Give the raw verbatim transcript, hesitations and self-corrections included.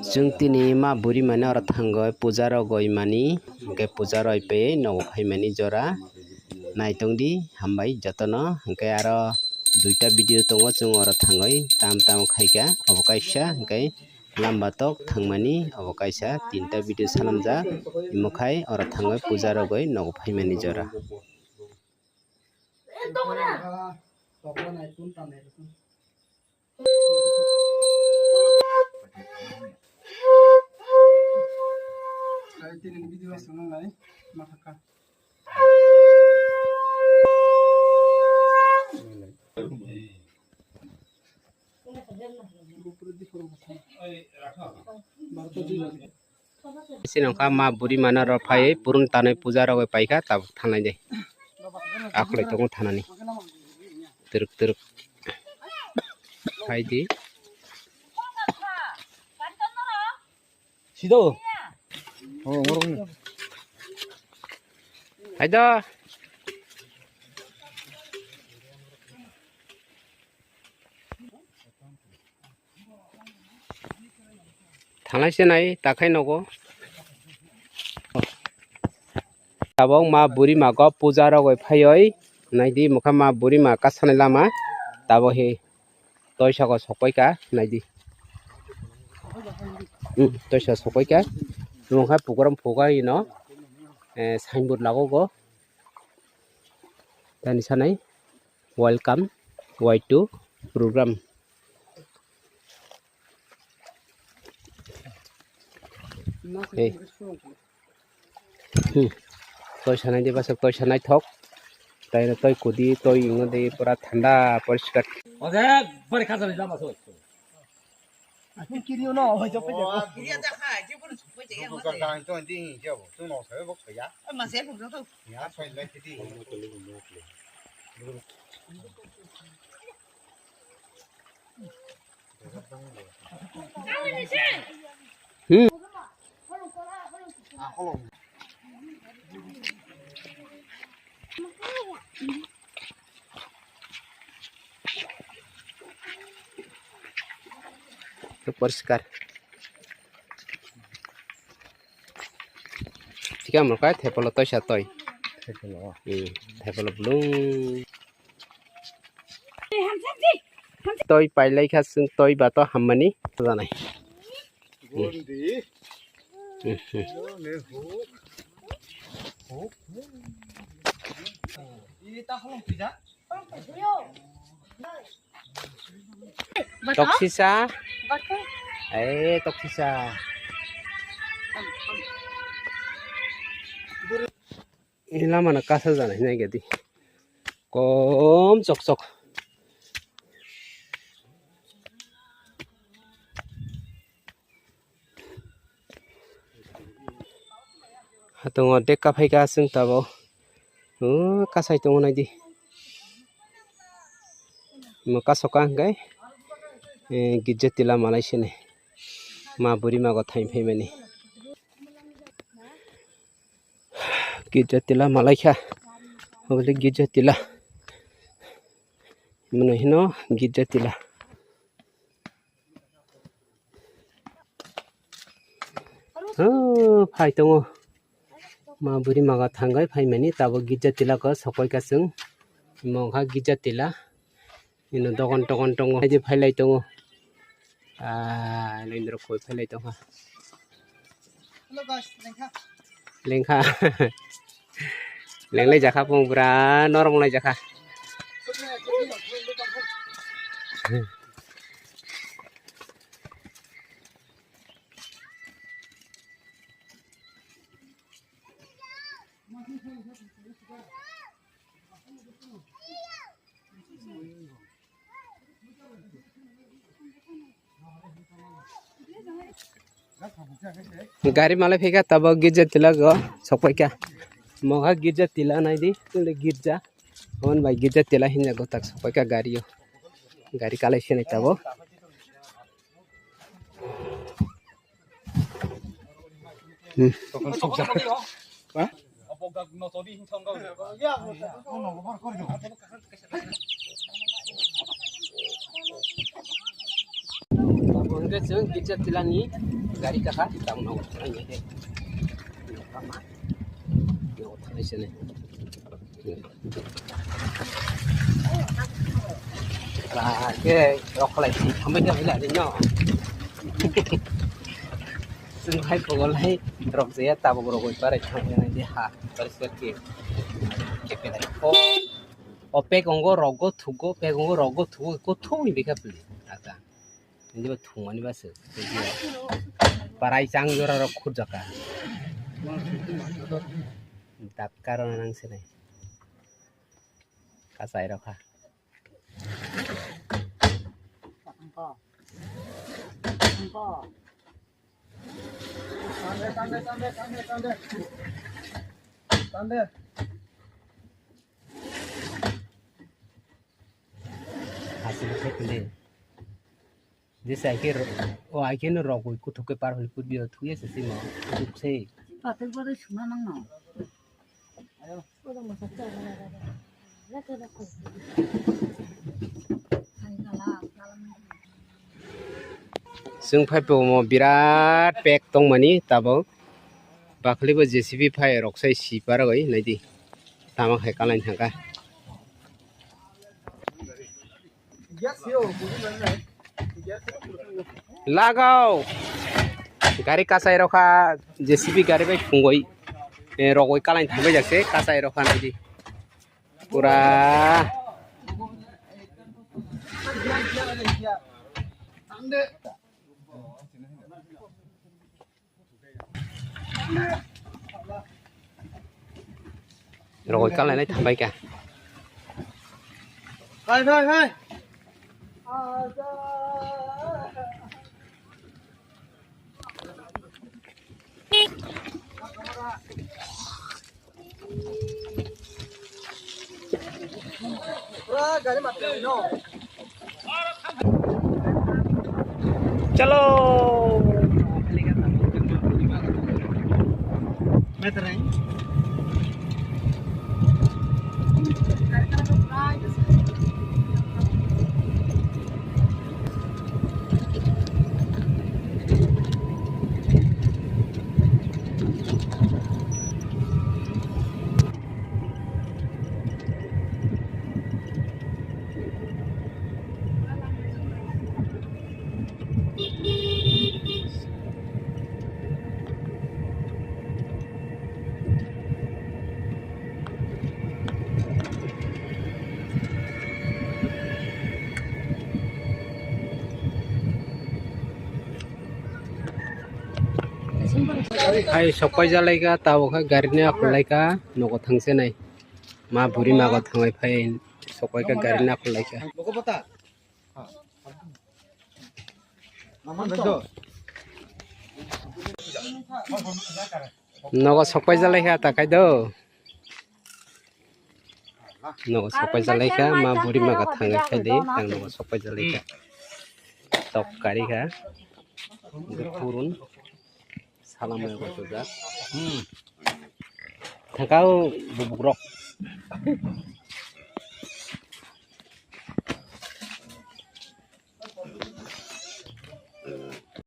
Chwng tini ma buri mani oro thangwi puja rogwi mani, hwnkhe puja roi pe nogo phaimani jora. Naitong di, hambai jotono. Hwnkhe aro duita video tongo, chwng oro thangwi tam tam khaikha, obo kaisa, hwnkhe lamba tok thangmani, obo kaisa tinta video salamjak, imo khai oro thangwi puja rogwi nogo phaimani jora. Sini wngkha ma buri mano rok phaiwi purun tanwi puja rogwi paikha, tabuk thanai de. Akhwlai tongo thanani. Twrwk twrwk. Phaidi. Sido. Oh, ngorok ni. Hai do. Thanglai se nai, takhai nogo. Tabok ma buri ma go puja rogwi phaiwi naidi, mokha ma buri ma kasanai lama. Tabok he toisa go sokpai ka naidi. Hmm, toisa sokpai ka. Mokha program phuga ino, eh, signboard lago go. Tani sanai, "Welcome Y two program." Hey. Hmm. Toi sanai di basa, toi sanai thok. Tai no toi kudi, toi ingo di pura thanda, poriskar. Oke, bari khajani lama so. Aku kiri ono, oh, jope jago. Kiri aja kha, je pun jope jago. Bukan kang itu nanti ini siapa? Itu no saya bok saya. Eh, masih aku jatuh. Ya, saya lagi di. Hmm. Poriskar. Thika mokha thepolo toisa toi. Thepolo. Hmm, thepolo blung. Toi pailai kha chwng toi ba to hammani janai. Toksisa. Eh, toksisa. Lama na kasa jana hinai gadi. Kom chok chok. Hatongo dekka phaikha chwng tabok. O kasai tongo naidi. Mo kasoka hwnkhe, eh, girja tila malai sini. Ma buri mago thaim phaimani. Girja tila malaikha. Obole girja tila. Mano hino girja tila. Oh, phai tongo. Ma buri maga thangai phaimani tabok girja tila ko sokoi ka chwng. Mokha girja tila. Ino dogon togon tongo. Haidi phailai tongo. Ah, lindro koi phailai tongkha. Lengkha. Lenglai jakha pung bura norong lai jakha. Gari malai phaikha tabok girja tila go sokpaikha. Mokha girja tila naidi, tole girja. Hon bai girja tila hinjago tak sokpaikha gari o. Gari kalai sinai tabok. Hmm. Hwnkhe chwng girja tilani Gari kaka, tamo no, ang ye. Kama. Yo, thai sene. Ba, ke, rok lai, thambai ka bila, no. Sung hai ko lai, rok je, tabuk rok oi, parai, thambai na, je, ha, paris, paris, ke, ke, ke, lai. O, o, pek ongo, rogo, thugo, pek ongo, rogo, thugo, ko, thung, ni bika, pli, ata. Hindi ba thungmani ba se. Parai chang jora rok khut jaka. Dat karon nang se nai. Kasai rok ha. Hasil se kende. Jesa aike ro-, o aike no rogwi kuthuk ke par holi putbi o thuye se simo kuthuk se. Pathak bade suna nang no. Chwng phai po mo birat pek tongmani tabuk. Bakhli bo J C B phai rok sai si paragwi naidi. Tamo khai kalai thangkha. Lagao. Gari kasai rokha, J C B gari bai phungoi, eh, rogoi kalai thangbai jakse, kasai rokha naidi. Pura. Rogoi kalainai thambai kha. Hai, hai, hai. Chalo. Hai, sokpai jalaika, tabuk kha gari ni akhol laika, nogo thangse nai. Ma buri mago thanglai phai, sokpai kha gari ni akhol laika. Nogo sokpai jalaika, ta khai do. Nogo sokpai jalaika, ma buri mago thanglai phai di, ang nogo sokpai jalaika. Tok kari kha. Purun. Salam mai ko jak. Hmm. Thangkao bubukrok.